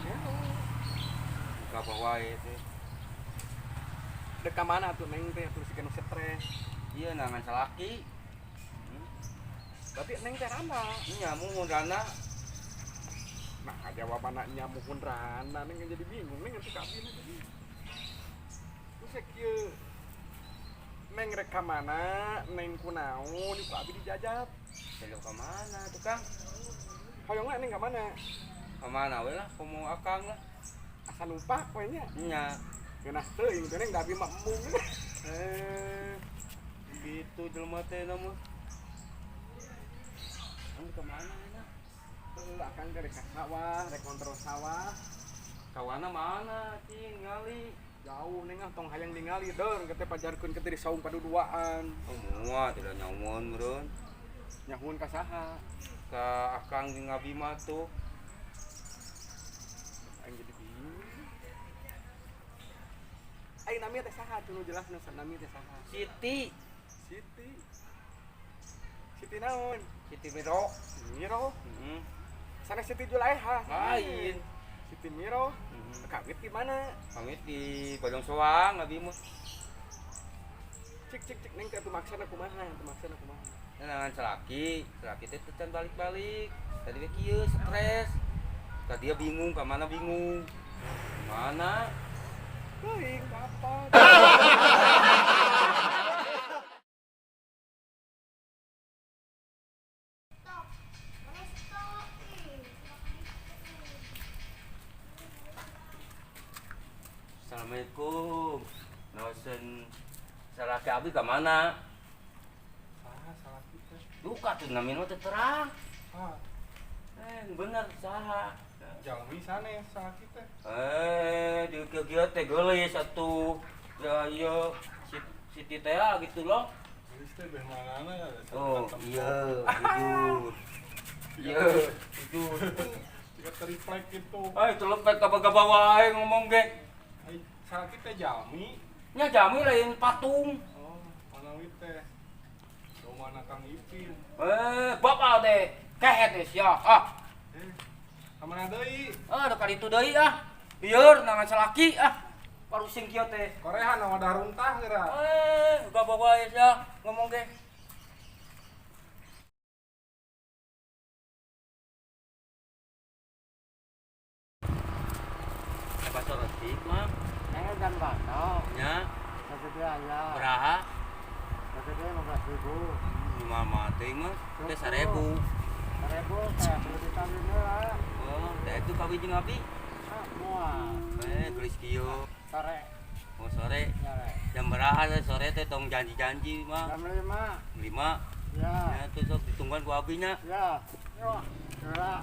Gelo. Ka wae teh. Dek ka mana tuh neng teh atuh si kanu stres. Iya nangan salaki. Berarti neng teh rana. Nya muhun rana. Nah, jawabanna nya muhun rana neng jadi bingung neng atuh ka abi jadi. Terus kieu neng rek ka mana, neng kunaon ku abi dijajab. Belok ka mana tuh Kang? Hoyongna neng ka mana? Ka mana we lah, komo akang lah. Asa numpak we nya. Nya. Geunah teuing teh neng da abi mah embung. Gitu jelema teh na mah. Anu ka mana na? Heuh, akang teh rek ka sawah, rek kontrol sawah. Kawana mana cing ngali? Jauh neng ah tong hayang ningali deur engke teh pajarkeun ke teh di saung paduduaan. Oh moal tidak nyamun meureun. Nyahun ka saha? Ka akang jeung abi mah tuh. Aing jadi bingung. Aing nami teh saha tuh nu jelasna nami teh saha? Siti. Siti. Siti naon? Siti Miro. Miro. Heeh. Sana Siti Julaiha. Lain. Siti Miro. Kawit di mana? Kawit di Bojong Soang abi mah. Cik cik cik neng teh atuh maksana kumaha? Atuh maksana kumaha? Nangan salaki, salaki teh can balik-balik. Tadi we kieu stres. Tadi dia bingung ka mana bingung. Mana? Teuing kapan? Assalamualaikum. Nosen salaki abi ka mana? Saha salaki teh? Duka tuh namina teh terang. Saha? Bener saha? Jalmi sanes salaki teh. Di kieu teh geulis atuh. Ya ieu Siti teh gitu loh. Geulis teh beh manana? Oh, iya, jujur. Iya, jujur. Jika triplek gitu. Ah, itu lepek ka bawa wae ngomong ge. Ai salaki teh jalmi. Nya jalmi lain patung. Oh, manawi teh. Domana Kang Ipin. Bapak teh kehet teh sia. Ah. Ka mana deui? Ah, da kali itu deui ah. Lieur nangan salaki ah. Parusing kieu teh. Korehan wadah runtah geura. Gabah wae sia ngomong ge. Bakso roti mah. Dan bakso. Nya. Satu dia ya. Beraha? Satu dia 15.000. Lima mati mah. Teh 1.000. 1.000 kayak perlu ditambahin lah. Oh, teh itu kawin jeung abi. Ah, moal. Gelis kieu. Sore. Oh, sore. Ya, jam beraha teh sore teh tong janji-janji mah. Jam 5. 5. Ya. Ya, tuh sok ditungguan ku abi nya. Ya. Yo. Geura.